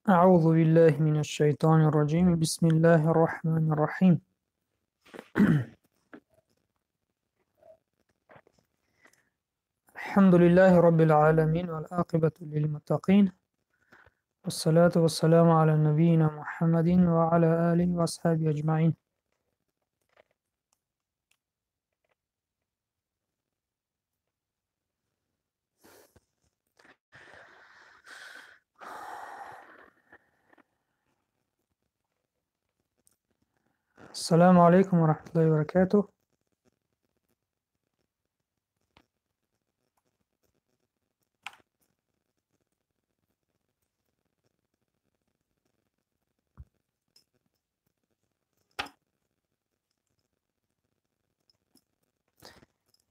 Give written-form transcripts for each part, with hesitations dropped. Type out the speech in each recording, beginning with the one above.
أعوذ بالله من الشيطان الرجيم. بسم الله الرحمن الرحيم. الحمد لله رب العالمين والعاقبة للمتقين والصلاة والسلام على نبينا محمد وعلى آله وأصحابه أجمعين. السلام عليكم ورحمة الله وبركاته.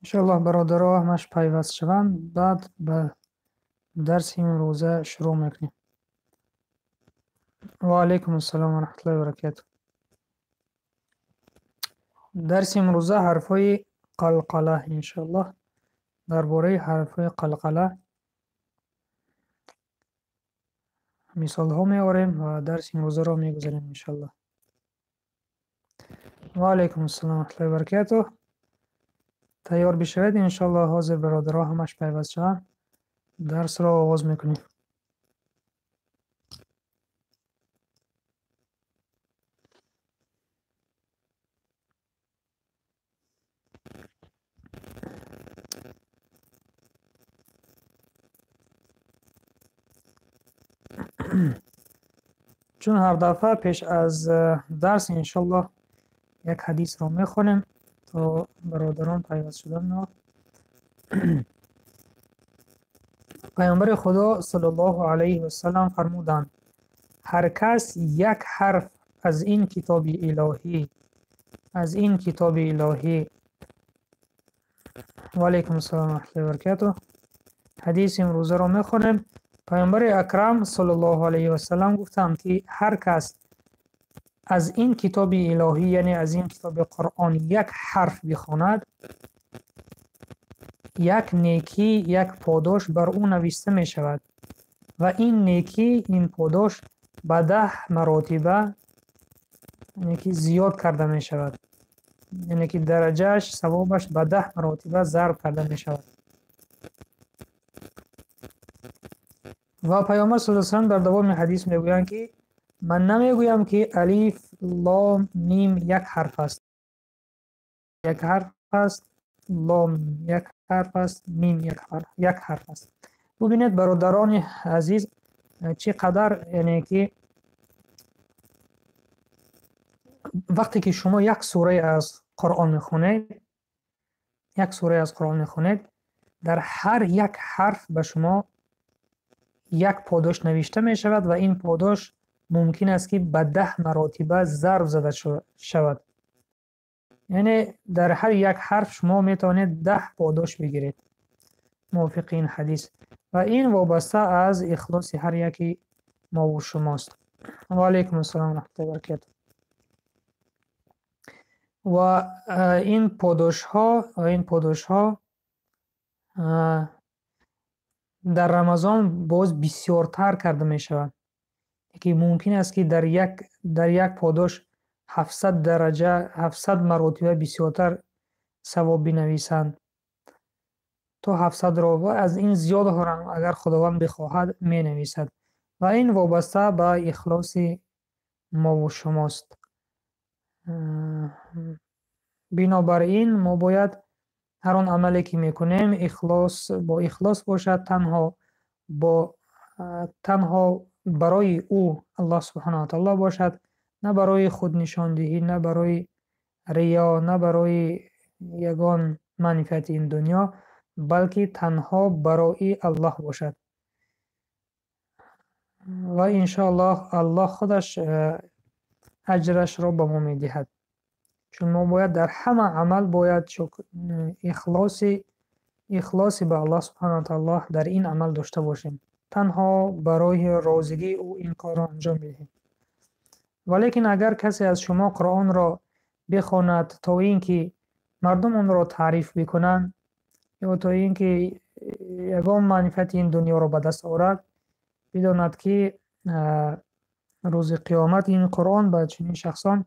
Иншоаллоҳ бародаро ҳамаш пайваст шаванд, баъд ба дарси имрӯза шурӯъ мекунем. Ва алайкум ассалом ва раҳматуллоҳи ва баракатуҳ. Дарси имрӯза ҳарфҳои қалқала, иншоаллоҳ дар бораи ҳарфҳои қалқала мисолҳо меорем ва дарси имрӯзаро мегузарем иншоаллоҳ. Ва алайкум ассалом ва раҳматуллоҳи ва баракатуҳ. Тайёр бишавед иншоаллоҳ, ҳозир бародаро ҳамаш пайваст шаванд, дарсро оғоз мекунем. Чун ҳар дафъа пеш аз дарс иншоаллоҳ як ҳадисро мехонем то бародарон пайваст шуданро. Паёмбари Худо саллаллоҳу алайҳи васаллам фармуданд: ҳар кас як ҳарф аз ин китоби илоҳӣ, аз ин китоби илоҳӣ. Ва алайкум ассалом ва раҳматуллоҳи ва баракатуҳ. Ҳадиси имрӯзаро мехонем. Паёмбари акрам саллаллоҳу алайҳи васаллам гуфтанд, ки ҳар кас аз ин китоби илоҳӣ, яъне аз ин китоби Қуръон як ҳарф бихонад, як некӣ, як подош бар ӯ навишта мешавад ва ин некӣ, ин подош ба 10 маротиба яъне ки зиёд карда мешавад, яъне ки дараҷааш, савобаш ба 10 маротиба зарб карда мешавад. Ва Паёмбар саллаллоҳу алайҳи васаллам дар давоми ҳадис мегӯянд, ки ман намегӯям, ки алиф, лом, мим як ҳарф аст. Як ҳарф аст, лом як ҳарф аст, мим як ҳарф аст. Бубинед бародарони азиз, чӣ қадар, яъне ки вақте ки шумо як сураи аз Қуръон мехонед, як сураи аз Қуръон мехонед, дар ҳар як ҳарф ба шумо як подош навишта мешавад ва ин подош мумкин аст, ки ба 10 маротиба зарб зада шавад. Яъне дар ҳар як ҳарф шумо метавонед 10 подош бигиред мувофиқи ин ҳадис. Ва ин вобаста аз ихлоси ҳар яки мову шумост. Ва алайкум ассалом ва раҳматуллоҳи ва баракатуҳ. Ва ин подошҳо, ва ин подошҳо дар Рамазон боз бисёртар карда мешавад, ки мумкин аст, ки дар як подош 700 дараҷа, 700 маротиба бисёртар савоб бинависанд. То 700-ро ва аз ин зиёд агар Худованд бихоҳад менависад. Ва ин вобаста ба ихлоси мову шумост. Бинобар ин мо бояд ҳар он амале ки мекунем ихлос, бо ихлос бошад, танҳо барои ӯ Аллоҳ субҳанаҳу ва таъоло бошад, на барои худнишондиҳӣ, на барои риё, на барои ягон манфиати ин дунё, балки танҳо барои Аллоҳ бошад. Ва иншоаллоҳ Аллоҳ худаш аҷрашро ба мо медиҳад. Чун мо бояд дар ҳама амал бояд ихлоси ба Аллоҳ субҳанаҳу ва таъоло дар ин амал дошта бошем. Танҳо барои розигии ӯ ин корро анҷом медиҳем. Валекин агар касе аз шумо Қуръонро бихонад то ин ки мардум онро таъриф бикунанд ё то ин ки ягон манфиати ин дунёро ба даст орад, бидонад, ки Рӯзи қиёмат ин Қуръон ба чунин шахсон,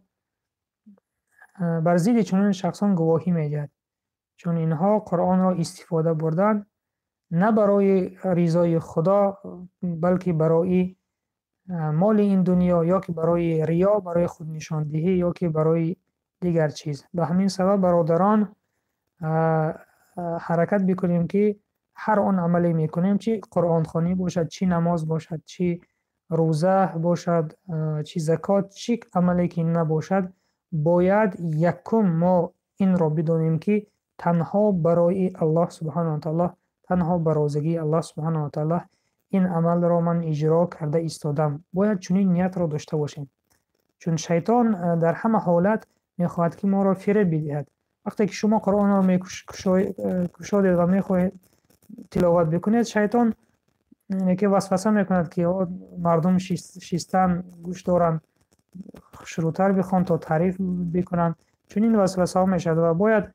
бар зидди чунин шахсон гувоҳӣ медиҳад. Чун инҳо Қуръонро истифода бурданд на барои ризои Худо, балки барои моли ин дунё ё ки барои риё, барои худнишондиҳӣ ё ки барои дигар чиз. Ба ҳамин сабаб, бародарон, ҳаракат бикунем, ки ҳар он амале мекунем, чӣ қуръонхонӣ бошад, чӣ намоз бошад, чӣ рӯза бошад, чӣ закот, чӣ амале ки набошад, бояд якум мо инро бидонем, ки танҳо барои Аллоҳ субҳанаҳу ва таъоло, танҳо ба розигии Аллоҳ субҳанаҳу ва таъоло ин амалро ман иҷро карда истодам. Бояд чунин ниятро дошта бошем. Чун шайтон дар ҳама ҳолат мехоҳад, ки моро фиреб бидиҳад. Вақте ки шумо Қуръонро мекушодед ва мехоҳед тиловат бикунед, шайтон яке васваса мекунад, ки мардум шистан гӯш доранд, хушрӯтар бихон, то таъриф бикунанд. Чунин васвасаҳо мешавад ва бояд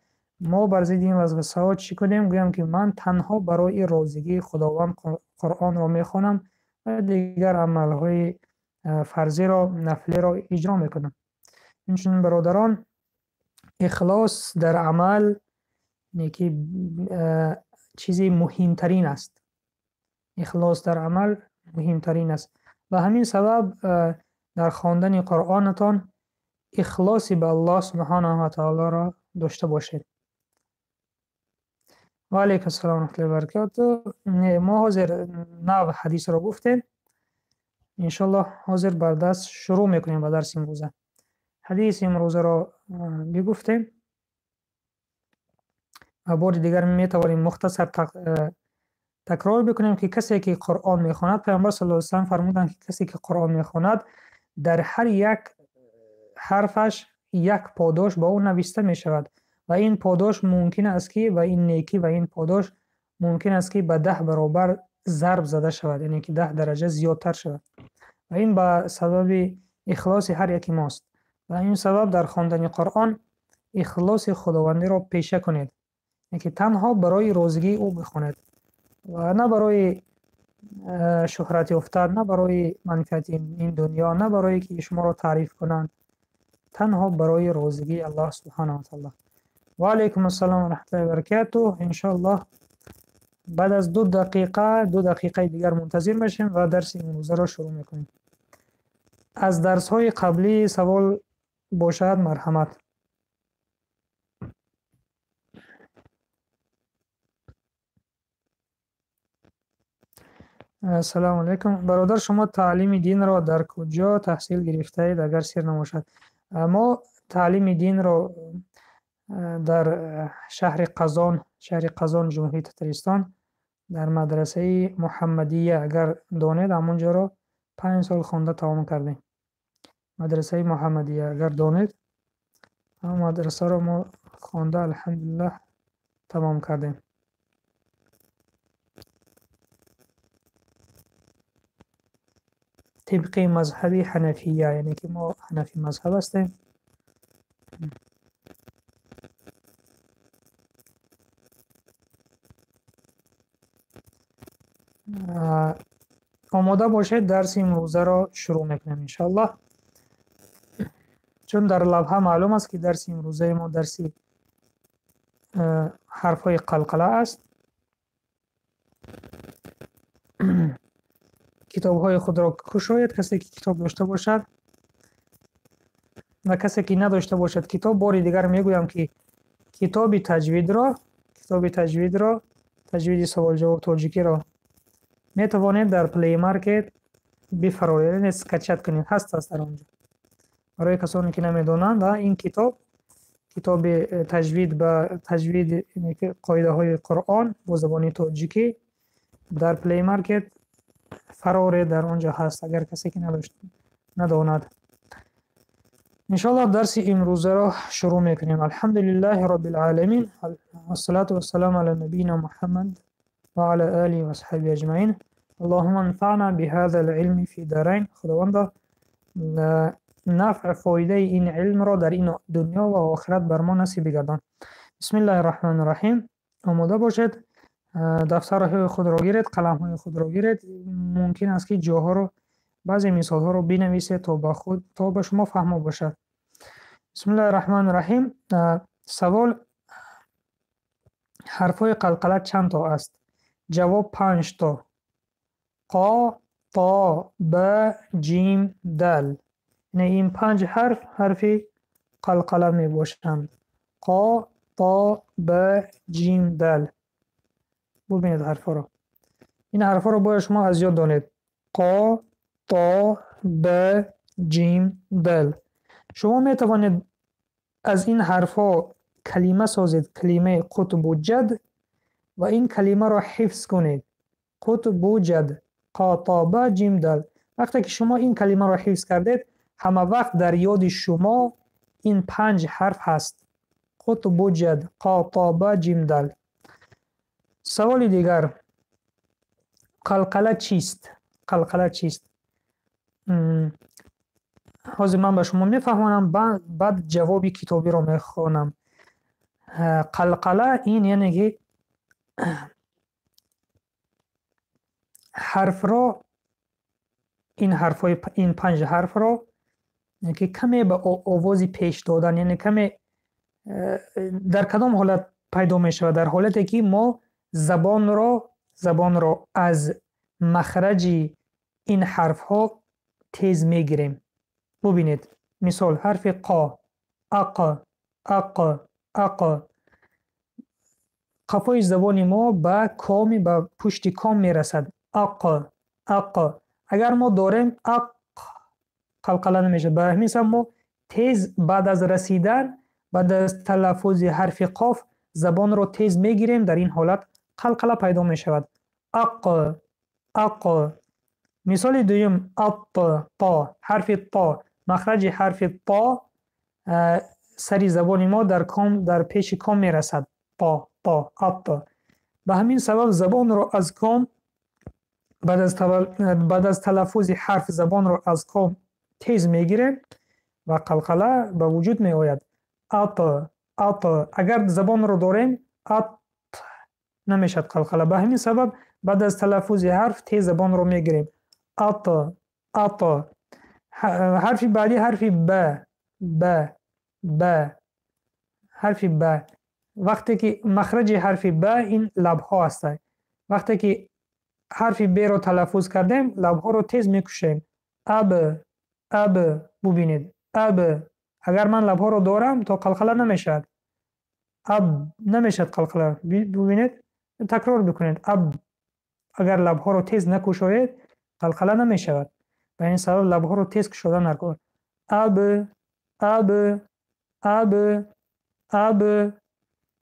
мо бар зидди ин васвасаҳо чӣ кунем? Гӯям, ки ман танҳо барои розигии Худованд Қуръонро мехонам ва дигар амалҳои фарзиро, нафлиро иҷро мекунам. Инчунин, бародарон, ихлос дар амал неки чизи муҳимтарин аст. Ихлос дар амал муҳимтарин аст. Ба ҳамин сабаб дар хондани Қуръонатон ихлоси ба Аллоҳ субҳанаҳу ва таолоро дошта бошед. Ва алайкум ассалом ва раҳматуллоҳи ва баракотуҳ. Не, мо ҳозир нав ҳадисро гуфтем. Иншоаллоҳ, ҳозир бар дарс шурӯъ мекунем, ба дарси имрӯза. Ҳадиси имрӯзаро бигуфтем ва бори дигар метавонем мухтасар такрор бикунем, ки касе ки Қуръон мехонад, Паёмбар саллаллоҳу алайҳи васаллам фармуданд, ки касе ки Қуръон мехонад, дар ҳар як ҳарфаш як подош ба ӯ нависта мешавад ва ин подош мумкин аст, ки ва ин некӣ ва ин подош мумкин аст, ки ба 10 баробар зарб зада шавад, яъне ки 10 дараҷа зиёдтар шавад. Ва ин ба сабаби ихлоси ҳар яки мост. Ба ин сабаб дар хондани Қуръон ихлоси худовандиро пеша кунед, яъне ки танҳо барои розигии ӯ бихонед ва на барои шӯҳрат ёфтан, на барои манфиати ин дунё, на барое ки шуморо таъриф кунанд, танҳо барои розигии Аллоҳ субҳанаҳу ва таъоло. Ва алайкум ассалом ва раҳматуллоҳи ва баракатуҳ. Иншоаллоҳ, баъд аз 2 дақиқа, 2 дақиқаи дигар мунтазир мешавем ва дарси имрӯзаро шурӯъ мекунем. Аз дарсҳои қаблӣ савол бошад, марҳамат. Ассалому алайкум, бародар. Шумо таълими динро дар куҷо таҳсил гирифтаед, агар сир набошад? Мо таълими динро дар шаҳри Қазон, шаҳри Қазон, Ҷумҳурии Татаристон, дар мадрасаи Муҳаммадия, агар донед, ҳамон ҷоро 5 сол хонда тамом кардем. Мадрасаи Муҳаммадия, агар донед, ҳамон мадрасаро мо хонда, алҳамдулиллаҳ, тамом кардем. Тибқи мазҳаби ҳанафия, яъне ки мо ҳанафӣ мазҳаб ҳастем. Омода бошед, дарси имрӯзаро шурӯъ мекунем, иншоаллоҳ. Чун дар лавҳа маълум аст, ки дарси имрӯзаи мо дарси ҳарфҳои қалқала аст. Китобҳои худро кушоед, касе ки китоб дошта бошад, ва касе ки надошта бошад китоб, бори дигар мегӯям, ки китоби таҷвидро, таҷвиди саволҷавоб тоҷикиро метавонед дар Play Market бифароред, яъне скачать кунед, ҳаст аст дар он ҷо. Барои касоне ки намедонанд, ин китоб, китоби таҷвид, ба таҷвид, қоидаҳои Қуръон бо забони тоҷикӣ, дар Play Market фароред, дар он ҷо ҳаст, агар касе ки надонад. Иншоаллоҳ, дарси имрӯзаро шурӯъ мекунем. Алҳамдулиллаҳи роббил оламин, вассалату вассаламу ала набийина Муҳаммад ва ала олиҳи ва асҳобиҳи аҷмаин. Аллоҳумма анфаъна биҳазал илми фи дарайн. Худовандо, нафъ, фоидаи ин илмро дар ин дунё ва охират бар мо насиб бигардон. Бисмиллаҳи роҳмони роҳим. Омода бошед, дафтарҳои худро гиред, қаламҳои худро гиред. Мумкин аст, ки ҷоҳоро Баъзе мисолҳоро бинависед, то ба шумо фаҳмо бошад. Бисмиллаҳи раҳмони раҳим. Савол: ҳарфҳои қалқала чанд то аст? Ҷавоб: панҷ то. Қо, То, Ба, Ҷим, Дал. Яъне ин панҷ ҳарф ҳарфи қалқала мебошанд. Қо, То, Ба, Ҷим, Дал. Бубинед ҳарфҳоро. Ин ҳарфҳоро бояд шумо аз ёд донед. Қо, То, Ба, Ҷим, Дал. Шумо метавонед аз ин ҳарфҳо калима созед, калимаи қутбуҷад, ва ин калимаро ҳифз кунед. Қутбуҷад. Қо, То, Ба, Ҷим, Дал. Вақте ки шумо ин калимаро ҳифз кардед, ҳама вақт дар ёди шумо ин панҷ ҳарф ҳаст. Қутбуҷад. Қо, То, Ба, Ҷим, Дал. Саволи дигар. Қалқала чист? Қалқала чист? Ҳозир ман ба шумо мефаҳмонам, баъд ҷавоби китобиро мехонам. Қалқала ин яъне ки ҳарфро, ин ҳарфҳои, ин панҷ ҳарфро ки каме ба овози пеш додан, яъне каме дар кадом ҳолат пайдо мешавад? Дар ҳолате ки мо забонро аз махраҷи ин ҳарфҳо тез мегирем. Бубинед, мисол, ҳарфи қо, ақ, ақ, ақ. Қафои забони мо ба коми, ба пушти ком мерасад. Ақ, ақ. Агар мо дорем, ақ қалқала намешавад. Ба ҳамин сабаб мо тез баъд аз расидан, баъд аз талаффузи ҳарфи қоф забонро тез мегирем, дар ин ҳолат қалқала пайдо мешавад. Ақ, ақ. Мисоли дуюм: ат, то, ҳарфи то. Махраҷи ҳарфи то сари забони мо дар ком, дар пеши ком мерасад. То, то, ат. Ба ҳамин сабаб забонро аз ком баъд аз талаффузи ҳарф забонро аз ком тез мегирем ва қалқала ба вуҷуд меояд. Ат, ат. Агар забонро дорем, ат намешавад қалқала. Ба ҳамин сабаб баъд аз талаффузи ҳарф тез забонро мегирем. Ат, ат. Ҳарфи баъдӣ ҳарфи б, б, б. Ҳарфи б. Вақте ки махраҷи ҳарфи б ин лабҳо ҳастанд. Вақте ки ҳарфи б-ро талаффуз кардем, лабҳоро тез мекушоем. Аб, аб, бубинед. Аб. Агар ман лабҳоро дорам, то қалқала намешавад. Аб намешавад қалқала. Бубинед, такрор бикунед. Аб. Агар лабҳоро тез накушоед, қалқала намешавад. Ба ин сабаб лабҳоро тез кушода накун. Аб, аб, аб, аб.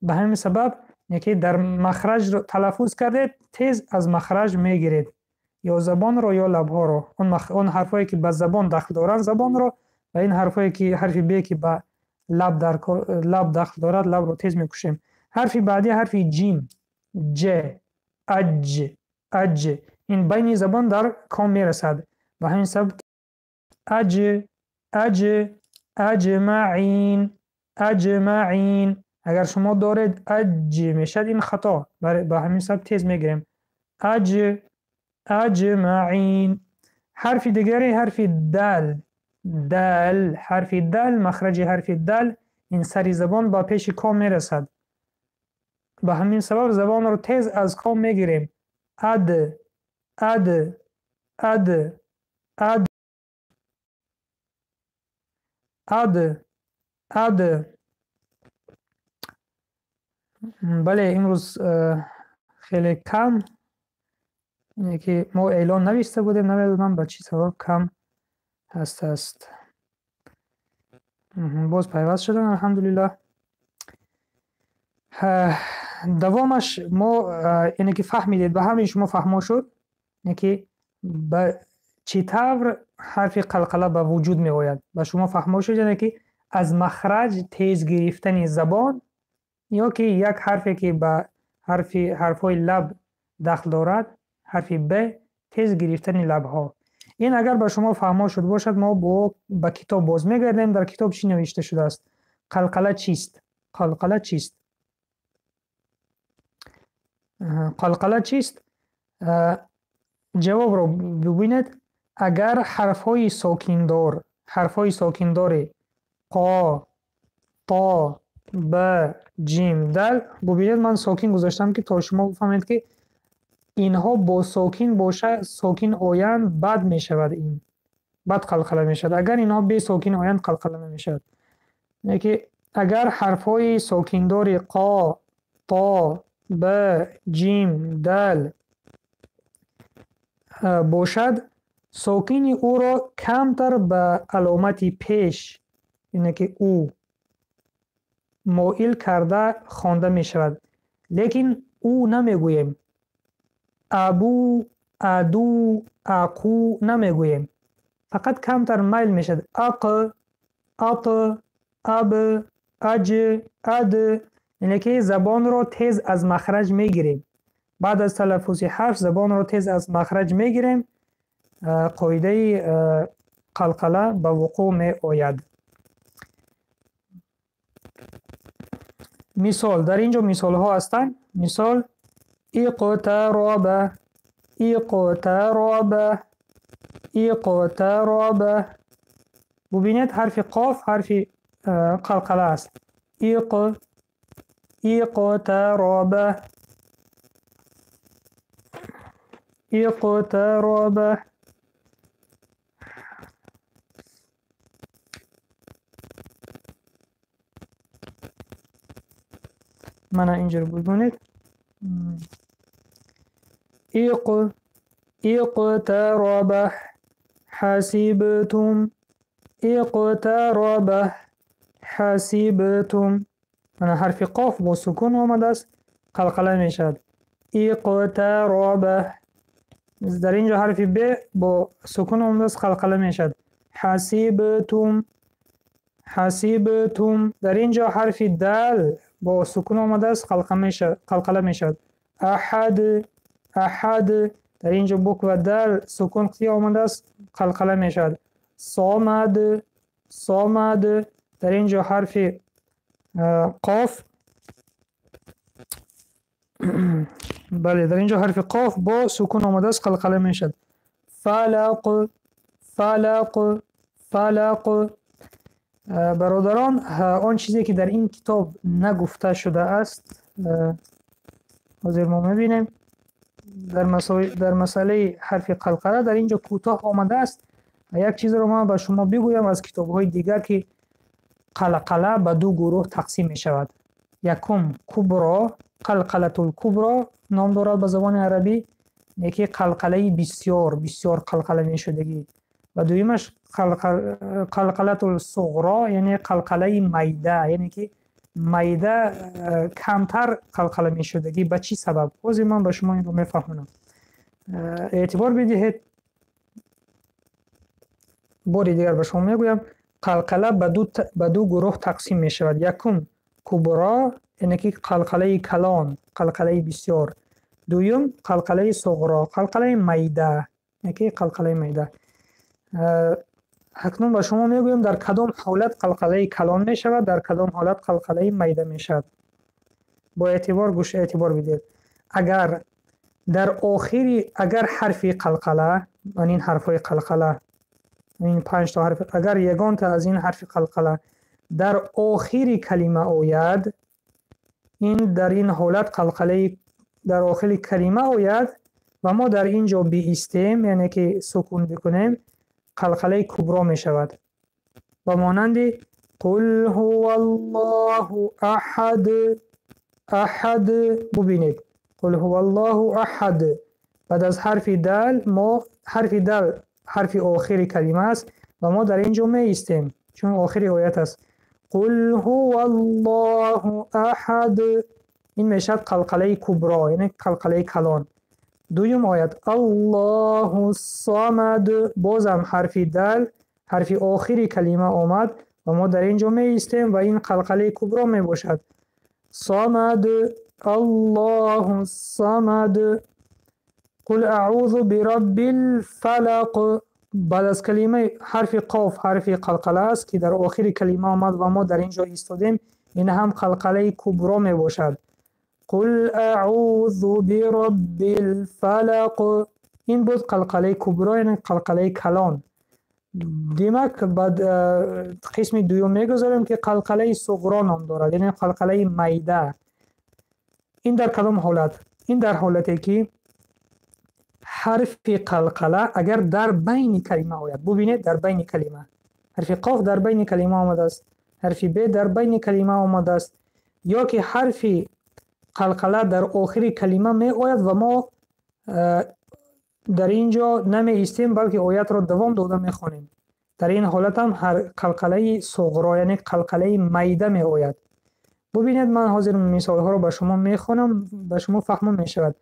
Ба ҳамин сабаб яке дар махраҷ талаффуз кардед, тез аз махраҷ мегиред. Ё забонро, ё лабҳоро. Он ҳарфҳое ки ба забон дахл доранд, забонро, ва ин ҳарфҳое ки ҳарфи б ки ба лаб дар лаб дахл дорад, лабро тез мекушем. Ҳарфи баъдӣ ҳарфи ҷим, ҷ, аҷ, аҷ. Ин байни забон дар ком мерасад. Ба ҳамин сабаб аҷ, аҷ, аҷмаин, аҷмаин. Агар шумо доред, аҷ мешавад, ин хато. Ба ҳамин сабаб тез мегирем. Аҷ, аҷмаин. Ҳарфи дигаре ҳарфи дал. Дал, ҳарфи дал, махраҷи ҳарфи дал ин сари забон ба пеши ком мерасад. Ба ҳамин сабаб забонро тез аз ком мегирем. Ад, ад, ад, ад, ад, ад. Бале, имрӯз хеле кам ки мо эълон нависта будем, намедонам ба чӣ сабаб кам ҳаст. Боз пайваст шудам, алҳамдулиллаҳ. Давомаш мо яъне ки фаҳмидед, ба ҳамаи шумо фаҳмо шуд, яъне ки ба чӣ тавр ҳарфи қалқала ба вуҷуд меояд. Ба шумо фаҳмо шуд, яъне ки аз махраҷ тез гирифтани забон ё ки як ҳарфе ки ба ҳарфҳои лаб дахл дорад, ҳарфи б, тез гирифтани лабҳо. Ин агар ба шумо фаҳмо шуд бошад, мо ба китоб боз мегардем. Дар китоб чӣ навишта шудааст? Қалқала чист? Қалқала чист? Қалқала чист? Ҷавобро бубинед. Агар ҳарфҳои сокиндор, ҳарфҳои сокиндори қо, то, б, ҷим, дал. Бубинед, ман сокин гузоштам, ки то шумо бифаҳмед, ки инҳо бо сокин боша, сокин оянд, баъд мешавад ин. Баъд қалқала мешавад. Агар инҳо бе сокин оянд, қалқала намешавад. Яъне ки агар ҳарфҳои сокиндори қо, то, б, ҷим, дал бошад, сокини ӯро камтар ба аломати пеш, яъне ки ӯ, моил карда хонда мешавад. Лекин ӯ намегӯем. Абу, аду, ақу намегӯем. Фақат камтар майл мешавад. Ақ, ат, аб, аҷ, ад. Яъне ки забонро тез аз махраҷ мегирем. Баъд аз талаффузи ҳарф забонро тез аз махраҷ мегирем, қоидаи қалқала ба вуқӯъ меояд. Мисол, дар ин ҷо мисолҳо ҳастанд. Мисол: иқтароба, иқтароба, иқтароба. Бубинед, ҳарфи қоф ҳарфи қалқала аст. Иқ, иқтароба, иқтароба. Мана инҷоро бубинед. Иқ, иқтароба, ҳасибтум, иқтароба, ҳасибтум. Мана ҳарфи қоф бо сукун омадааст, қалқала мешавад. Иқтароба. Дар инҷо ҳарфи б бо сукун омадааст, қалқала мешавад. Ҳасибтум, ҳасибтум. Дар инҷо ҳарфи дал бо сукун омадааст, қалқала мешавад. Аҳад, аҳад. Дар инҷо буква дал сукун қти омадааст, қалқала мешавад. Сомад, сомад. Дар инҷо ҳарфи қоф, бале, дар инҷо ҳарфи қоф бо сукун омадааст, қалқала мешавад. Фалақ, фалақ, фалақ. Бародарон, он чизе ки дар ин китоб нагуфта шудааст, ҳозир мо мебинем. Дар масъалаи ҳарфи қалқала дар инҷо кӯтоҳ омадааст. Як чизро ман ба шумо бигӯям аз китобҳои дигар, ки қалқала ба ду гурӯҳ тақсим мешавад. Якум кубро, қалқалатул кубро ном дорад ба забони арабӣ, яке қалқалаи бисёр, бисёр қалқала мешудагӣ. Ва дуюмаш қалқалатул суғро, яъне қалқалаи майда, яъне ки майда, камтар қалқала мешудагӣ. Ба чӣ сабаб? Ҳозир ман ба шумо инро мефаҳмонам. Эътибор бидиҳед, бори дигар ба шумо мегӯям, қалқала ба ду гурӯҳ тақсим мешавад. Якум кубро, яъне ки қалқалаи калон, қалқалаи бисёр. Дуюм қалқалаи суғро, қалқалаи майда, яъне ки қалқалаи майда. Акнун ба шумо мегӯям, дар кадом ҳолат қалқалаи калон мешавад, дар кадом ҳолат қалқалаи майда мешавад. Бо эътибор гӯш, эътибор бидиҳед. Агар дар охири, агар ҳарфи қалқала, ин ҳарфҳои қалқала, ин панҷто ҳарф, агар ягонта аз ин ҳарфи қалқала дар охири калима ояд, ин дар ин ҳолат қалқалаи дар охири калима ояд ва мо дар ин ҷо биистем, яъне ки сукун бикунем, қалқалаи кубро мешавад. Ба монанди қул ҳуваллоҳу аҳад, аҳад. Бубинед, қул ҳуваллоҳу аҳад. Баъд аз ҳарфи дал, мо ҳарфи дал ҳарфи охири калима аст ва мо дар ин ҷо меистем, чун охири оят аст. Қул ҳуваллоҳу аҳад. Ин мешавад қалқалаи кубро, яъне қалқалаи калон. Дуюм оят Аллоҳу самад. Бозам ҳарфи дал ҳарфи охири калима омад ва мо дар ин ҷо меистем ва ин қалқалаи кубро мебошад. Самад, Аллоҳу самад. Қул аъузу бираббил фалақ. Баъд аз калимаи ҳарфи қоф ҳарфи қалқала аст, ки дар охири калима омад ва мо дар ин ҷо истодем. Ин ҳам қалқалаи кубро мебошад. Қул аъузу бираббил фалақ. Ин буд қалқалаи кубро, яъне қалқалаи калон. Демак, ба қисми дуюм мегузарем, ки қалқалаи суғро ном дорад, яъне қалқалаи майда. Ин дар кадом ҳолат? Ин дар ҳолате ки ҳарфи қалқала агар дар байни калима ояд. Бубинед, дар байни калима. Ҳарфи қоф дар байни калима омадааст, ҳарфи б дар байни калима омадааст, ё ки ҳарфи қалқала дар охири калима меояд ва мо дар ин ҷо намеистем, балки оятро давом дода мехонем. Дар ин ҳолат ҳам қалқалаи суғро, яъне қалқалаи майда меояд. Бубинед, ман ҳозир мисолҳоро ба шумо мехонам, ба шумо фаҳмо мешавад.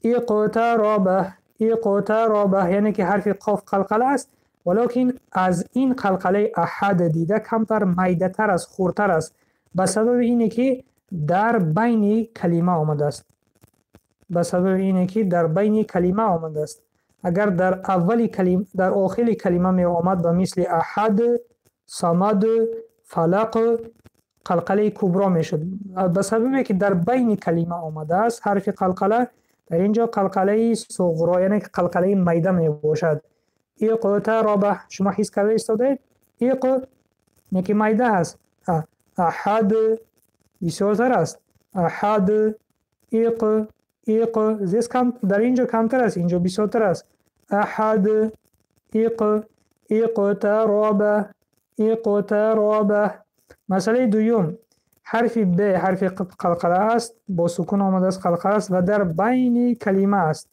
Иқтараба, иқтараба, яъне ки ҳарфи қоф қалқала аст, валокин аз ин қалқалаи аҳад дида камтар майдатар аст, хурдтар аст, ба сабаби ине ки дар байни калима омадааст. Ба сабаби ине ки дар байни калима омадааст. Агар дар аввали калим, дар охири калима меомад, ба мисли аҳад, самад, фалақ, қалқалаи кубро мешуд. Ба сабабе ки дар байни калима омадааст ҳарфи қалқала, дар ин ҷо қалқалаи суғро, яъне ки қалқалаи майда мебошад. Иқтараба, шумо ҳис карда истодаед? Иқ, не ки майда аст. Аҳад бисёртар аст. Аҳад, иқ, иқ, зес кам, дар ин ҷо камтар аст, ин ҷо бисёртар аст. Аҳад, иқ, иқтараба, иқтараба. Масъалаи дуюм, ҳарфи б ҳарфи қалқала аст, бо сукун омадааст, қалқала аст ва дар байни калима аст,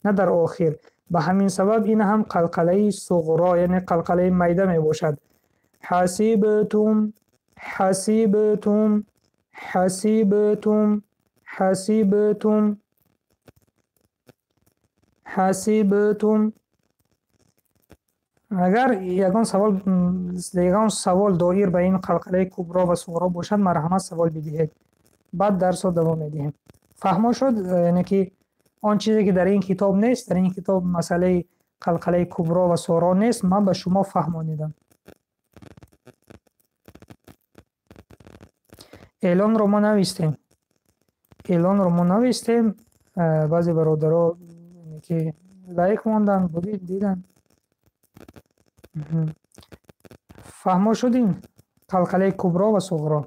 на дар охир. Ба ҳамин сабаб ин ҳам қалқалаи суғро, яъне қалқалаи майда мебошад. Ҳасибтум, ҳасибтум, ҳасибтум, ҳасибтум, ҳасибтум. Агар ягон савол доир ба ин қалқалаи кубро ва суғро бошад, марҳамат, савол бидиҳед. Баъд дарсро давом медиҳем. Фаҳмо шуд, яъне ки он чизе ки дар ин китоб нест, дар ин китоб масъалаи қалқалаи кубро ва суғро нест, ман ба шумо фаҳмонидам. Эълонро мо навистем. Эълонро мо навистем. Баъзе бародаро ки лайк монданд, диданд. Фаҳмо шудем? Қалқалаи кубро ва суғро.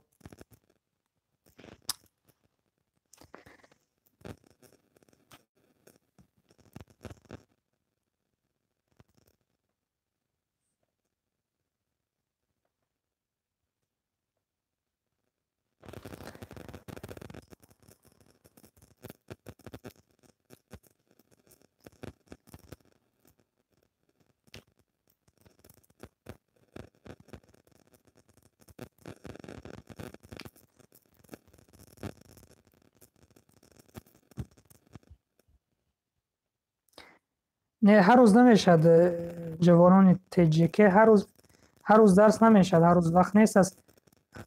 Не, ҳар рӯз намешавад, ҷавонони ТҶК, ҳар рӯз дарс намешавад, ҳар рӯз вақт нест аст.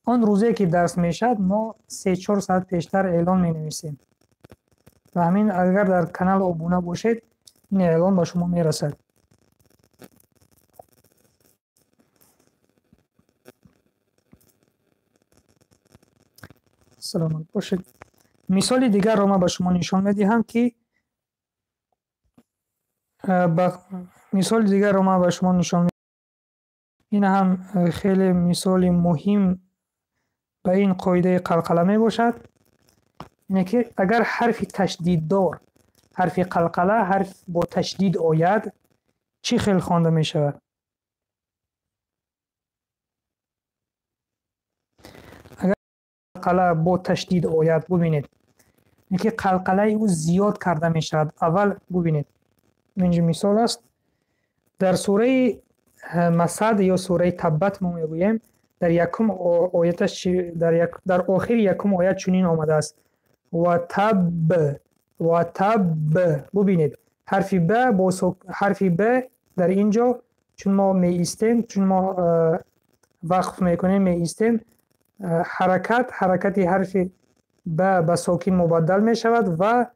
Он рӯзе ки дарс мешавад, мо 3-4 соат пештар эълон менависем. Ва ҳамин агар дар канал обуна бошед, ин эълон ба шумо мерасад. Саломат бошед. Мисоли дигарро ман ба шумо нишон медиҳам, ки мисоли дигарро ман ба шумо нишон. Ин ҳам хеле мисоли муҳим ба ин қоидаи қалқала мебошад. Ине ки агар ҳарфи ташдиддор, ҳарфи қалқала, ҳарф бо ташдид ояд, чӣ хел хонда мешавад? Агар қалқала бо ташдид ояд, бубинед. Ин ки қалқалаи ӯ зиёд карда мешавад. Аввал бубинед. Инҷо мисол аст. Дар сураи Масад ё сураи Таббат мо мегӯем, дар якум ояташ дар охири якум оят чунин омадааст. Ва табб, ва табб. Бубинед, ҳарфи б бо ҳарфи б дар ин ҷо, чун мо меистем, чун мо вақф мекунем, меистем, ҳаракати ҳарфи б ба сокин мубаддал мешавад ва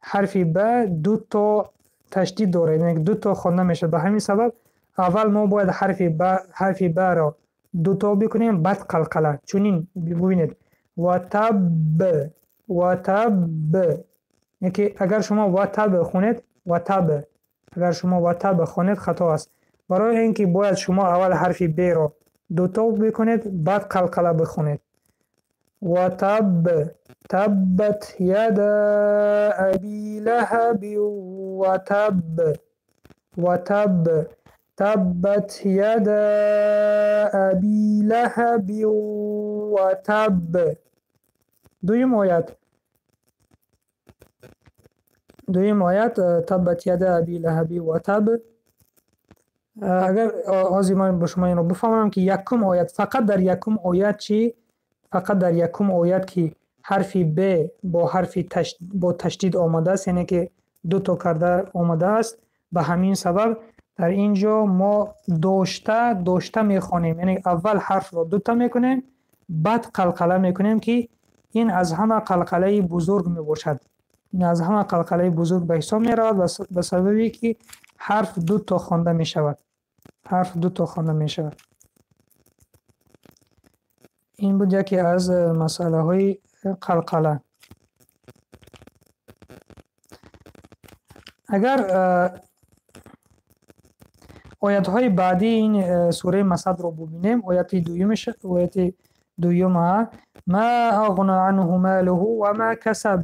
ҳарфи б ду то ташдид дорад, яъне ду то хонда мешавад. Ба ҳамин сабаб аввал мо бояд ҳарфи б-ро ду то бикунем, баъд қалқала. Чунин бубинед. Ва табб, ва табб. Яъне ки агар шумо ва таб хонед, ва таб. Агар шумо ватаб хонед, хато аст. Барои ин ки бояд шумо аввал ҳарфи Б-ро дуто бикунед, баъд қалқала бихонед. Ватаб, таббат яда аби лаҳаби ватаб. Ватаб, таббат яда аби лаҳаби ватаб. Дуюм оят. Дуюм оят таббат яда аби лаҳаби ватаб. Агар ҳозир ман ба шумо инро бифаҳмонам, ки якум оят, фақат дар якум оят чӣ? Фақат дар якум оят, ки ҳарфи Б бо ҳарфи бо ташдид омадааст, яъне ки дуто карда омадааст, ба ҳамин сабаб дар ин ҷо мо дошта дошта мехонем, яъне аввал ҳарфро дута мекунем, баъд қалқала мекунем, ки ин аз ҳама қалқалаи бузург мебошад. Ин аз ҳама қалқалаи бузург ба ҳисоб меравад ба сабабе ки ҳарф дуто хонда мешавад. Ҳарф дуто хонда мешавад. Ин буд яке аз масъалаҳои қалқала. Агар оятҳои баъдии ин сураи Масадро бубинем, ояти дуюмаш, ояти дуюм, ма ағна анҳу малуҳу ва ма касаб.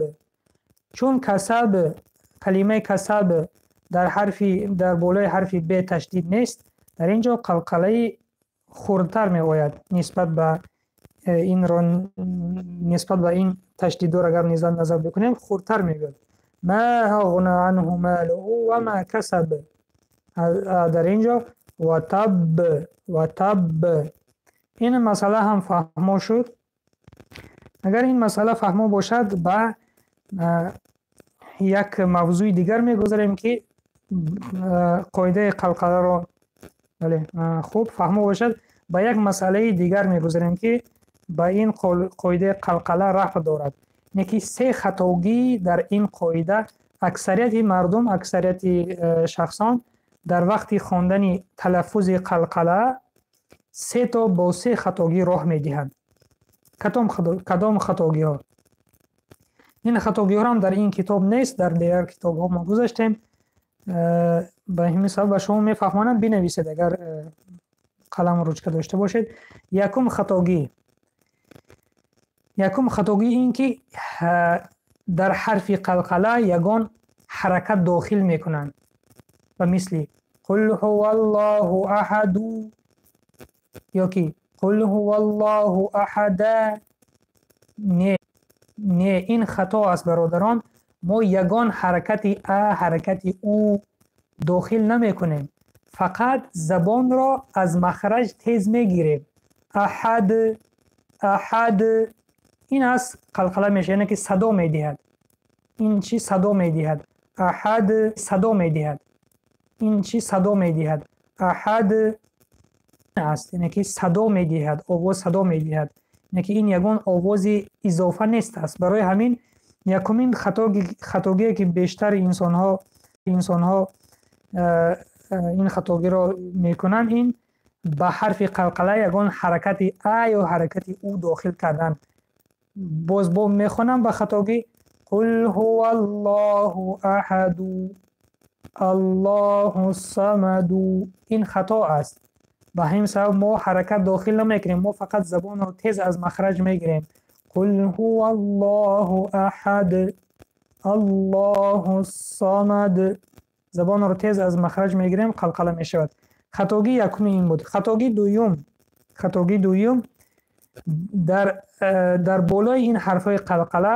Чун касаб, калимаи касаб дар болои ҳарфи Б ташдид нест, дар ин ҷо қалқалаи хурдтар меояд нисбат ба инро, нисбат ба ин ташдиддор агар назар бикунем, хурдтар меояд. Ма ағна анҳу малуҳу ва ма касаб. Дар ин ҷо ватаб, ватаб. Ин масъала ҳам фаҳмо шуд. Агар ин масъала фаҳмо бошад, ба як мавзӯи дигар мегузарем, ки қоидаи қалқаларо, бале, хуб фаҳмо бошад, ба як масъалаи дигар мегузарем, ки ба ин қоидаи қалқала рабт дорад. Яъне ки се хатогӣ дар ин қоида аксарияти мардум, аксарияти шахсон дар вақти хондани талаффузи қалқала се то бо се хатогӣ роҳ медиҳанд. Кадом хатогиҳо? Ин хатогиҳоам дар ин китоб нест, дар дигар китобҳо мо гузаштем. Ба ҳамин сабаб ба шумо мефаҳмонам, бинависед, агар қаламу ручка дошта бошед. Якум хатогӣ. Якум хатогӣ ин ки дар ҳарфи қалқала ягон ҳаракат дохил мекунанд. Ба мисли қул ҳуваллоҳу аҳаду ё ки қул ҳуваллоҳу аҳада. Не, не, ин хато аст, бародарон. Мо ягон ҳаракати а, ҳаракати у дохил намекунем. Фақат забонро аз махраҷ тез мегирем. Аҳад, аҳад. Ин аст қалқала мешавад, яъне ки садо медиҳад. Ин чӣ садо медиҳад? Аҳад садо медиҳад. Ин чӣ садо медиҳад? Аҳад аст, яъне ки садо медиҳад, овоз садо медиҳад. Яъне ки ин ягон овози изофа нест аст. Барои ҳамин якумин хатогие, ки бештари инсонҳо ин хатогиро мекунанд, ин ба ҳарфи қалқала ягон ҳаракати а ё ҳаракати у дохил кардан. Боз бо мехонам ба хатогӣ: қул ҳуваллоҳу аҳаду аллоҳу самаду. Ин хато аст. Ба ҳамин сабаб мо ҳаракат дохил намекунем, мо фақат забонро тез аз махраҷ мегирем. Қул ҳуваллоҳу аҳад аллоҳу самад. Забонро тез аз махраҷ мегирем, қалқала мешавад. Хатогии якуми ин буд. Хатогии дуюм, хатогии дуюм дар болои ин ҳарфҳои қалқала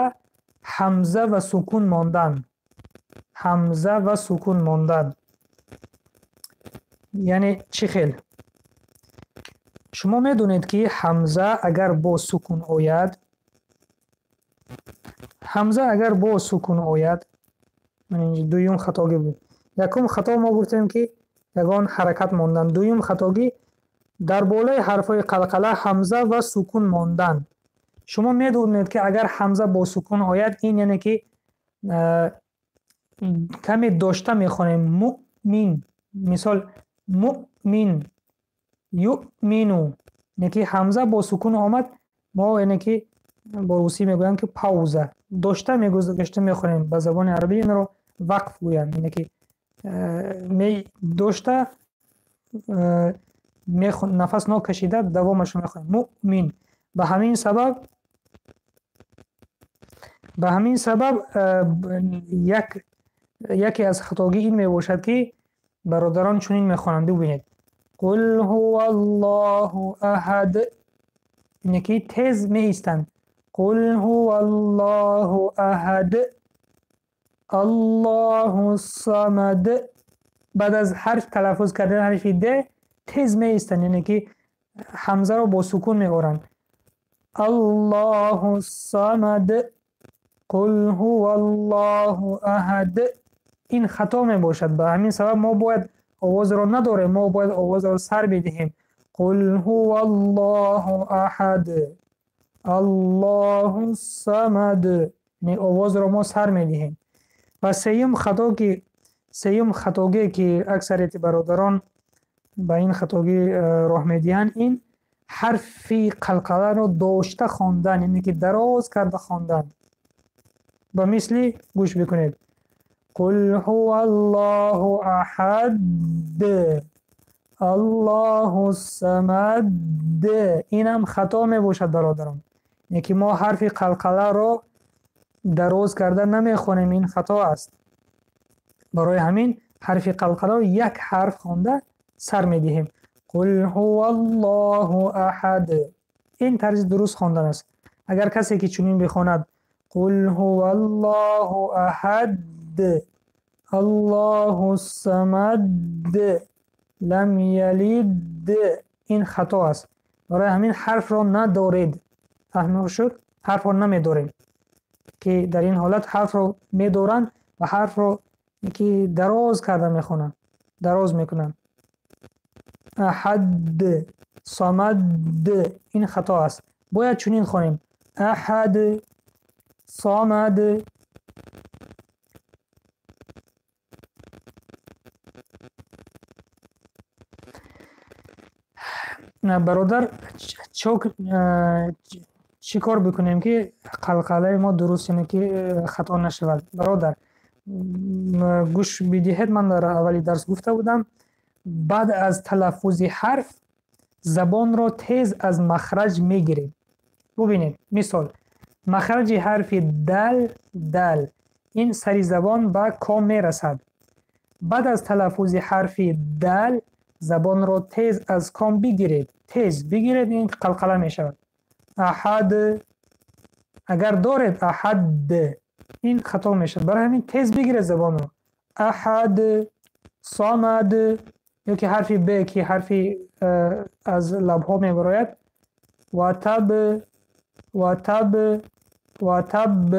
ҳамза ва сукун мондан. Ҳамза ва сукун мондан. Яъне чӣ хел? Шумо медонед, ки ҳамза агар бо сукун ояд, ҳамза агар бо сукун ояд, дуюм хатогӣ буд. Якум хато мо гуфтем, ки ягон ҳаракат мондан. Дуюм хатогӣ дар болои ҳарфҳои қалқала ҳамза ва сукун мондан. Шумо медонед, ки агар ҳамза бо сукун ояд, ин яъне ки каме дошта мехонем. Муъмин. Мисол, муъмин, юъмину. Яъне ки ҳамза бо сукун омад, мо яъне ки бо русӣ мегӯянд, ки пауза. Дошта мегузашта мехонем. Ба забони арабӣ инро вақф гӯянд. Яъне ки Дошта нафас нокашида давомашро мехонем. Муъмин. Ба ҳамин сабаб яке аз хатогӣ ин мебошад, ки бародарон чунин мехонанд. Бубинед: қул ҳува аллоҳу аҳад, ине ки тез меистанд. Қул ҳува аллоҳу аҳад, аллоҳу самад. Баъд аз ҳарф талаффуз кардани ҳарфи д тез меистанд, яъне ки ҳамзаро бо сукун меоранд. Аллоҳу самад, қул ҳува аллоҳу аҳад. Ин хато мебошад. Ба ҳамин сабаб мо бояд овозро надорем, мо бояд овозро сар бидиҳем. Қул ҳува аллоҳу аҳад, аллоҳу самад, овозро мо сар медиҳем. Ва сеюм хатогие, ки аксарияти бародарон ба ин хатогӣ роҳ медиҳанд, ин ҳарфи қалқаларо дошта хондан, яъне ки дароз карда хондан. Ба мисли, гӯш бикунед: қул ҳува аллоҳу аҳад, аллоҳу самад. Инам хато мебошад, бародарон, яъне ки мо ҳарфи қалқаларо дароз карда намехонем, ин хато аст. Барои ҳамин ҳарфи қалқаларо як ҳарф хонда сар медиҳем. Қул ҳува аллоҳу аҳад. Ин тарзи дуруст хондан аст. Агар касе ки чунин бихонад: қул ҳува аллоҳу аҳад, аллоҳу самад, лам ялид, ин хато аст. Барои ҳамин ҳарфро надоред. Фаҳмо шуд? Ҳарфро намедорем, ки дар ин ҳолат ҳарфро медоранд ва ҳарфро ки дароз карда мехонанд, дароз мекунанд. Аҳад, самад, ин хато аст. Бояд чунин хонем: аҳад, самад. Бародар, чӣ кор бикунем, ки қалқалаи мо дуруст, яъне ки хато нашавад? Бародар, гӯш бидиҳед, ман дар аввали дарс гуфта будам: баъд аз талаффузи ҳарф забонро тез аз махраҷ мегирем. Бубинед, мисол: махраҷи ҳарфи дал, дал, ин сари забон ба ком мерасад. Баъд аз талаффузи ҳарфи дал забонро тез аз ком бигиред, тез бигиред, ин қалқала мешавад. Аҳад. Агар доред аҳад, ин хато мешавад. Барои ҳамин тез бигиред забонро. Аҳад, самад. Ё ки ҳарфи б, ки ҳарфи аз лабҳо мебарояд. Ватаб, ватаб, ватаб.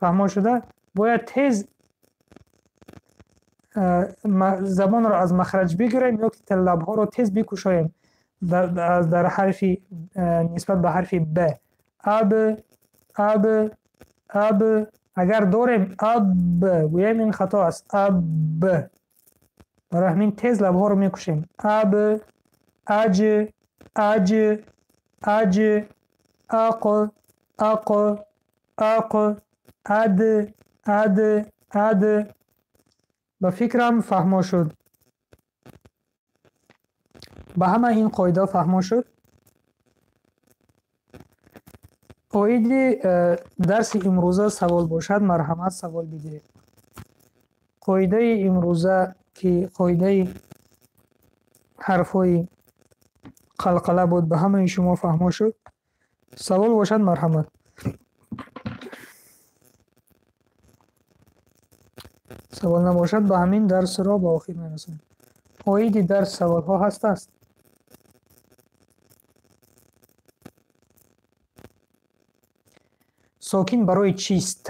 Фаҳмо шуда? Бояд тез забонро аз махраҷ бигирем ё ки лабҳоро тез бикушоем дар ҳарфи нисбат ба ҳарфи б. Аб, аб, аб. Агар дорем аб гӯем, ин хато аст. Аб. Барои ҳамин тез лабҳоро мекушем. Аб, аҷ, аҷ, аҷ, ақ, ақ, ақ, ад, ад, ад. Ба фикрам, фаҳмо шуд. Ба ҳама ин қоида фаҳмо шуд? Оиди дарси имрӯза савол бошад, марҳамат, савол бидиҳед. Қоидаи имрӯза, ки қоидаи ҳарфҳои қалқала буд, ба ҳамаи шумо фаҳмо шуд? Савол бошад, марҳамат. Савол набошад, ба ҳамин дарсро ба охир мерасонем. Оиди дарс саволҳо ҳастааст? Сокин барои чист?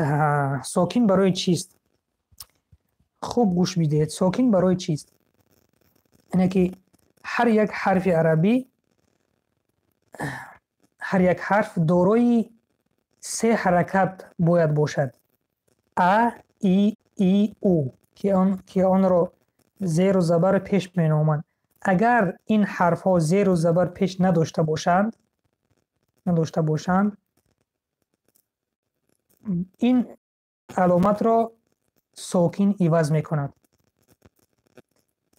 Сокин барои чист? Хуб гӯш бидиҳед. Сокин барои чист? Яъне ки ҳар як ҳарфи арабӣ, ҳар як ҳарф дорои се ҳаракат бояд бошад: а, и, и, у, ки онро зеру забар пеш меноманд. Агар ин ҳарфҳо зеру забар пеш надошта бошанд, ин аломатро Сокин иваз мекунад.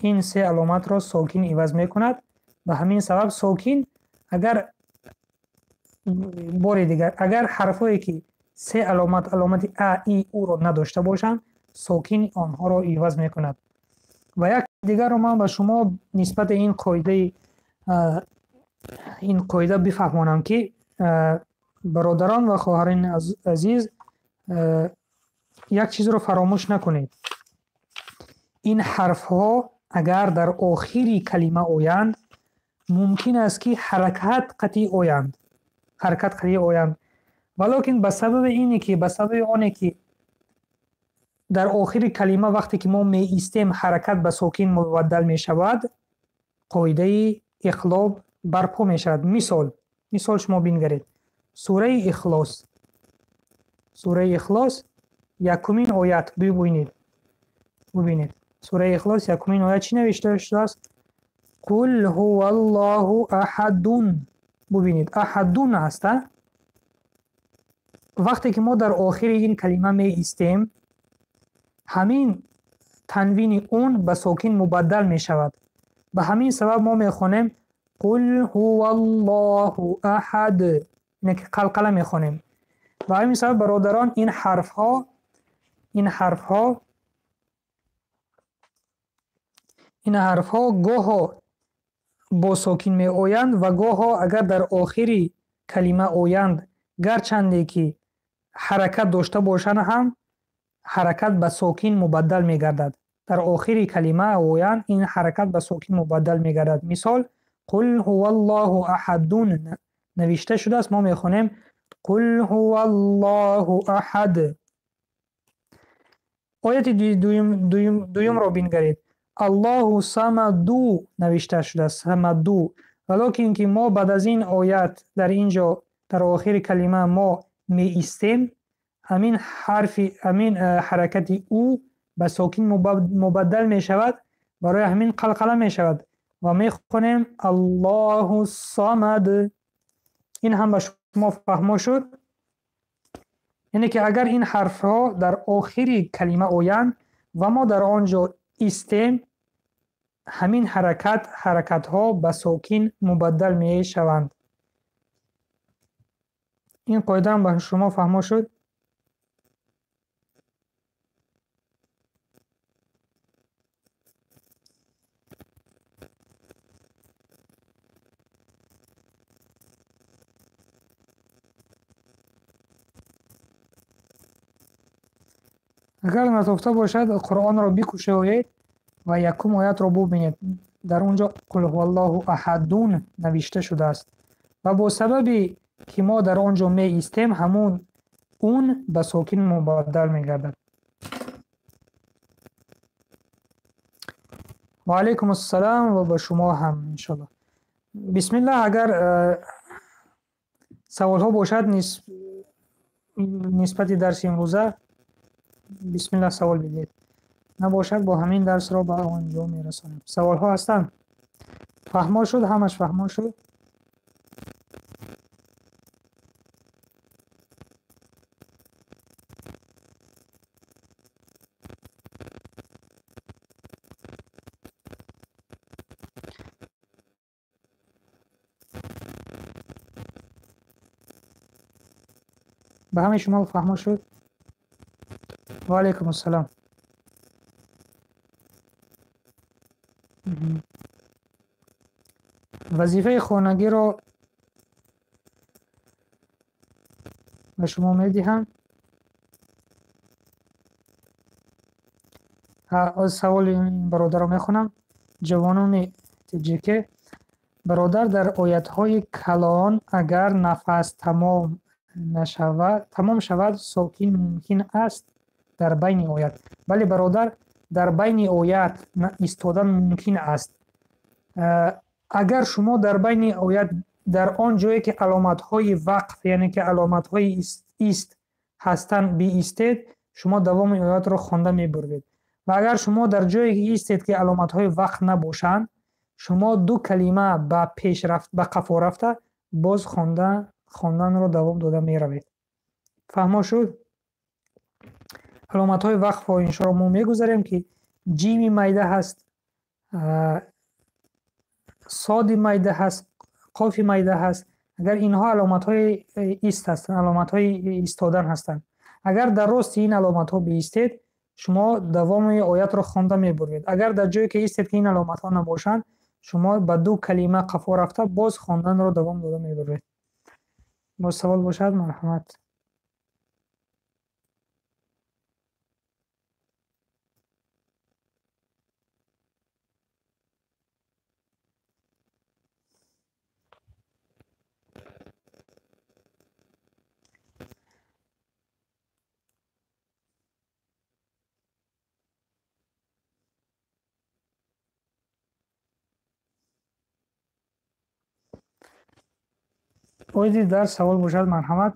Ин се аломатро сокин иваз мекунад. Ба ҳамин сабаб сокин агар бори дигар, агар ҳарфҳое ки се аломат, аломати А, И, Уро надошта бошанд, сокин онҳоро иваз мекунад. Ва як дигарро ман ба шумо нисбати ин қоидаи ин қоида бифаҳмонам, ки бародарон ва хоҳарони азиз, як чизро фаромӯш накунед. Ин ҳарфҳо агар дар охири калима оянд, мумкин аст, ки ҳаракат қатъӣ оянд. Ҳаракат қатъӣ оянд. Валокин ба сабаби ине ки ба сабаби оне ки дар охири калима вақте ки мо меистем, ҳаракат ба сокин мубаддал мешавад, қоидаи иқлоб барпо мешавад. Мисол, шумо бингаред. Сураи Ихлос. Сураи Ихлос якумин оят бибинед. Бубинед. Сураи Ихлос якумин оят чӣ навишта шудааст? Қул ҳуваллоҳу аҳадун. Бубинед, аҳадун аст, а? Вақте ки мо дар охири ин калима меистем, ҳамин танвини ун ба сокин мубаддал мешавад. Ба ҳамин сабаб мо мехонем Қул ҳуваллоҳу аҳад. Ине ки қалқала мехонем. Ба ҳамин сабаб, бародарон, ин ҳарфҳо гоҳо бо сокин меоянд ва гоҳо агар дар охири калима оянд, гарчанде ки ҳаракат дошта бошанд ҳам, ҳаракат ба сокин мубаддал мегардад. Дар охири калима оянд, ин ҳаракат ба сокин мубаддал мегардад. Мисол, Қул ҳуваллоҳу аҳадун навишта шудааст, мо мехонем Қул ҳуваллоҳу аҳад. Ояти дуюмро бингаред. Аллоҳу самаду навишта шудааст, самаду. Валокин ки мо баъд аз ин оят дар ин ҷо дар охири калима мо меистем, ҳамин ҳарфи ҳамин ҳаракати ӯ ба сокин мубаддал мешавад, барои ҳамин қалқала мешавад ва мехонем Аллоҳу самад. Ин ҳам ба шумо фаҳмо шуд? Яъне ки агар ин ҳарфҳо дар охири калима оянд ва мо дар он ҷо истем, ҳамин ҳаракатҳо ба сокин мубаддал мешаванд. Ин қоидаам ба шумо фаҳмо шуд? Агар натофта бошад, Қуръонро бикушоед ва якум оятро бубинед. Дар он ҷо Қул ҳуваллоҳу аҳадун навишта шудааст. Ва бо сабаби ки мо дар он ҷо меистем, ҳамун ун ба сокин мубаддал мегардад. Ва алайкум ассалом ва ба шумо ҳам, иншаллоҳ. Бисмиллаҳ, агар саволҳо бошад нисбати дарси имрӯза, бисмиллаҳ, савол бидиҳед. Набошад, бо ҳамин дарсро ба анҷом мерасонем. Саволҳо ҳастанд? Фаҳмо шуд? Ҳамаш фаҳмо шуд? Ба ҳамаи шумо фаҳмо шуд? Ва алайкум ассалом. Вазифаи хонагиро ба шумо медиҳам. Саволи ин бародарро мехонам. Ҷавонони тоҷике. Бародар, дар оятҳои калон агар нафас тамом шавад, сокин мумкин аст дар байни оят? Бале, бародар, дар байни оят истодан мумкин аст. Агар шумо дар байни оят дар он ҷое ки аломатҳои вақф, яъне ки аломатҳои ист ҳастанд, биистед, шумо давоми оятро хонда мебурдед. Ва агар шумо дар ҷое истед, ки аломатҳои вақф набошанд, шумо ду калима ба пеш рафт, ба қафо рафта, боз хонданро давом дода меравед. Фаҳмо шуд? Аломатҳои вақфро иншоалло мо мегузарем, ки ҷими майда ҳаст, соди майда ҳаст, қофи майда ҳаст. Агар инҳо аломатҳои ист ҳастанд, аломатҳои истодан ҳастанд. Агар дар рости ин аломатҳо биистед, шумо давоми оятро хонда мебуред. Агар дар ҷое ки истед, ки ин аломатҳо набошанд, шумо ба ду калима қафо рафта боз хонданро давом дода мебуред. Боз савол бошад, марҳамат. Оиди дарс савол бошад, марҳамат.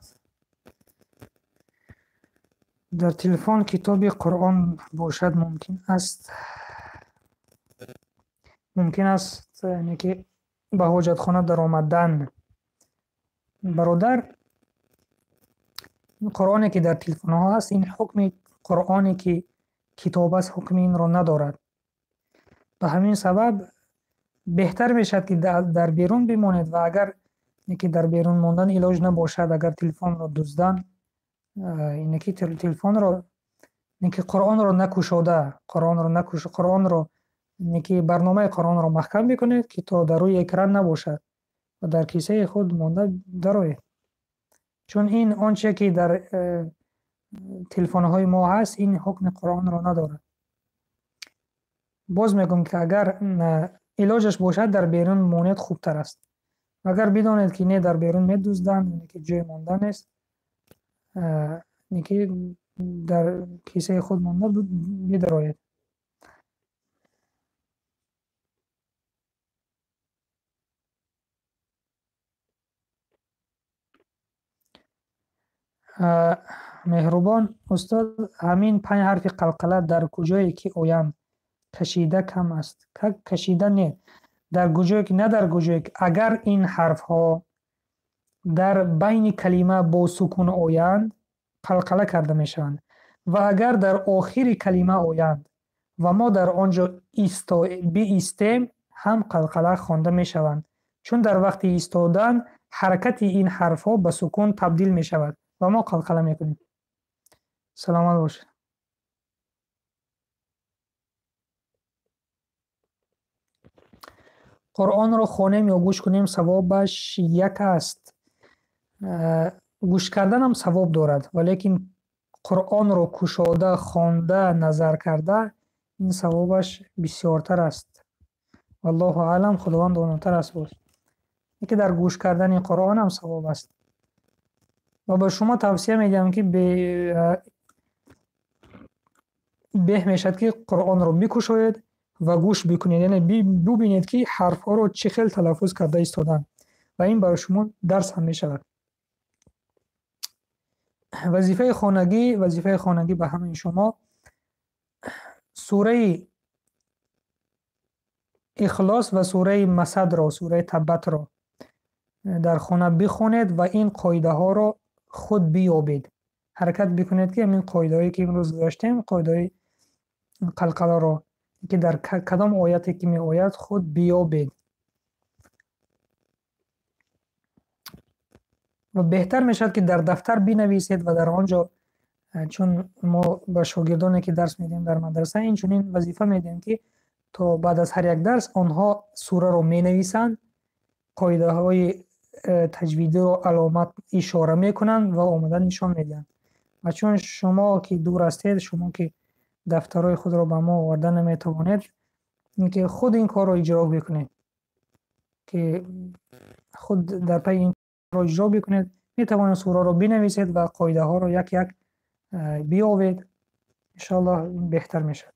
Дар телефон китоби Қуръон бошад, мумкин аст, мумкин аст, яъне ки ба ҳоҷатхона даромадан. Бародар, Қуръоне ки дар телефонҳо ҳаст, ин ҳукми Қуръоне ки китоб аст, ҳукми инро надорад. Ба ҳамин сабаб беҳтар мешавад, ки дар берун бимонед ва агар ки дар берун мондан илоҷ набошад, агар телефонро дуздан, ине ки телефонро, ине ки Қуръонро накушода, Қуръонро накуш, Қуръонро, ине ки барномаи Қуръонро маҳкам бикунед, ки то дар рӯи экран набошад ва дар кисаи худ монда дароед. Чун ин он чизе ки дар телефонҳои мо ҳаст, ин ҳукми Қуръонро надорад. Боз мегӯм, ки агар илоҷаш бошад, дар берун монед хубтар аст. Агар бидонед, ки не, дар берун медузданд, яъне ки ҷои мондан нест, яъне ки дар кисаи худ монда бидароед. Меҳрубон устод, ҳамин панҷ ҳарфи қалқала дар куҷое ки оянд, кашида кам аст. Кашида не, дар куҷое ки, на дар куҷое ки, агар ин ҳарфҳо дар байни калима бо сукун оянд, қалқала карда мешаванд. Ва агар дар охири калима оянд ва мо дар он ҷо биистем, ҳам қалқала хонда мешаванд. Чун дар вақти истодан ҳаракати ин ҳарфҳо ба сукун табдил мешавад ва мо қалқала мекунем. Саломат бошед. Қуръонро хонем ё гӯш кунем, савобаш як аст. Гӯш карданам савоб дорад, валекин Қуръонро кушода, хонда, назар карда, ин савобаш бисёртар аст. Валлоҳу аълам, Худованд донотар аст боз. Яке дар гӯш кардани Қуръонам савоб аст. Ва ба шумо тавсия медиҳам, ки беҳ мешавад, ки Қуръонро бикушоед ва гӯш бикунед, яъне бубинед, ки ҳарфҳоро чӣ хел талаффуз карда истоданд. Ва ин барои шумо дарс ҳам мешавад. Вазифаи хонагӣ, вазифаи хонагӣ ба ҳамаи шумо сураи Ихлос ва сураи Масадро, сураи Таббатро дар хона бихонед ва ин қоидаҳоро худ биёбед. Ҳаракат бикунед, ки ҳамин қоидаҳое ки имрӯз гузаштем, қоидаҳои қалқаларо, ки дар кадом ояте ки меояд, худ биёбед. Ва беҳтар мешавад, ки дар дафтар бинависед ва дар он ҷо, чун мо ба шогирдоне ки дарс медиҳем дар мадраса, инчунин вазифа медиҳем, ки то баъд аз ҳар як дарс онҳо сураро менависанд, қоидаҳои таҷвидиро аломат ишора мекунанд ва омода нишон медиҳанд. Ва чун шумо ки дур ҳастед, шумо ки дафтарҳои худро ба мо оварда наметавонед, ин ки худ ин корро иҷро бикунед, ки худ дар пайи ин корро иҷро бикунед, метавонед сураро бинависед ва қоидаҳоро як як биёвед. Иншоаллоҳ беҳтар мешавад.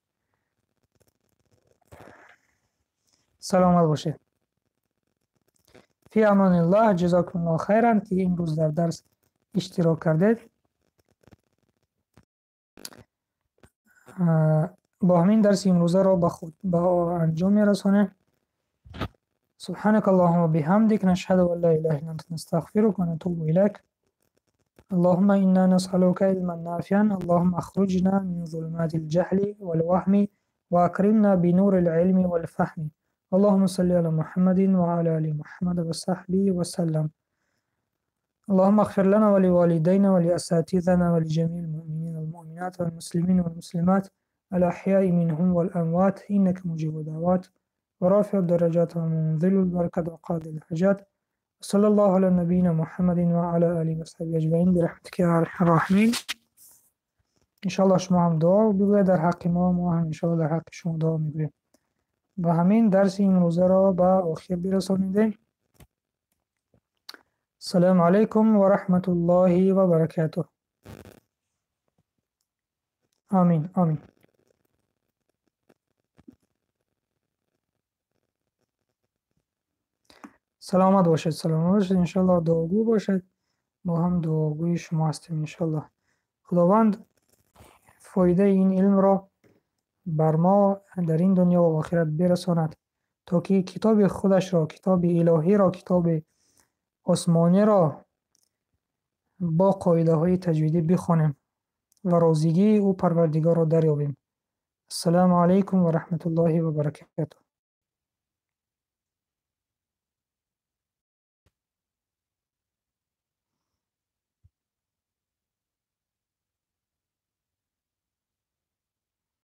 Саломат бошед. Фи амониллаҳ, ҷазокумуллоҳ хайран, ки имрӯз дар дарс иштирок кардед. Бо ҳамин дарси имрӯзаро ба анҷом мерасонем. Субҳанака Аллоҳумма биҳамдик, нашҳаду ан ла илаҳа илла анта, настағфирука ва натубу илайк. اللهم إنا نسألك علما نافعا. اللهم أخرجنا من ظلمات الجهل والوهم وأكرمنا بنور العلم والفهم. اللهم صل على محمد وعلى آل محمد وصحبه وسلم. اللهم اغفر لنا ولوالدينا ولأساتذتنا ولجميع المؤمنين والمؤمنات والمسلمين والمسلمات الأحياء منهم والأموات، إنك مجيب الدعوات ورافع الدرجات ومنزل البركة وقاضي الحاجات. صلى الله على نبينا محمد وعلى آله وصحبه أجمعين برحمتك يا أرحم الراحمين. Иншаллоҳ, шумо ҳам дуо бигӯед дар ҳаққи мо, мо ҳам иншаллоҳ дар ҳаққи шумо дуо мегӯем. Ба ҳамин дарси имрӯзаро ба охир бирасонидем. Ассалому алайкум ва раҳматуллоҳи ва баракатуҳ. Амин, амин. Саломат бошед, саломат бошед. Иншаллоҳ, дуогӯ бошед, мо ҳам дуогӯи шумо ҳастем, иншаллоҳ. Худованд фоидаи ин илмро бар мо дар ин дунё ва охират бирасонад, то ки китоби худашро, китоби илоҳиро, китоби осмониро бо қоидаҳои таҷвидӣ бихонем ва розигии ӯ Парвардигорро дарёбем. Ассалому алайкум ва раҳматуллоҳи ва баракатуҳ.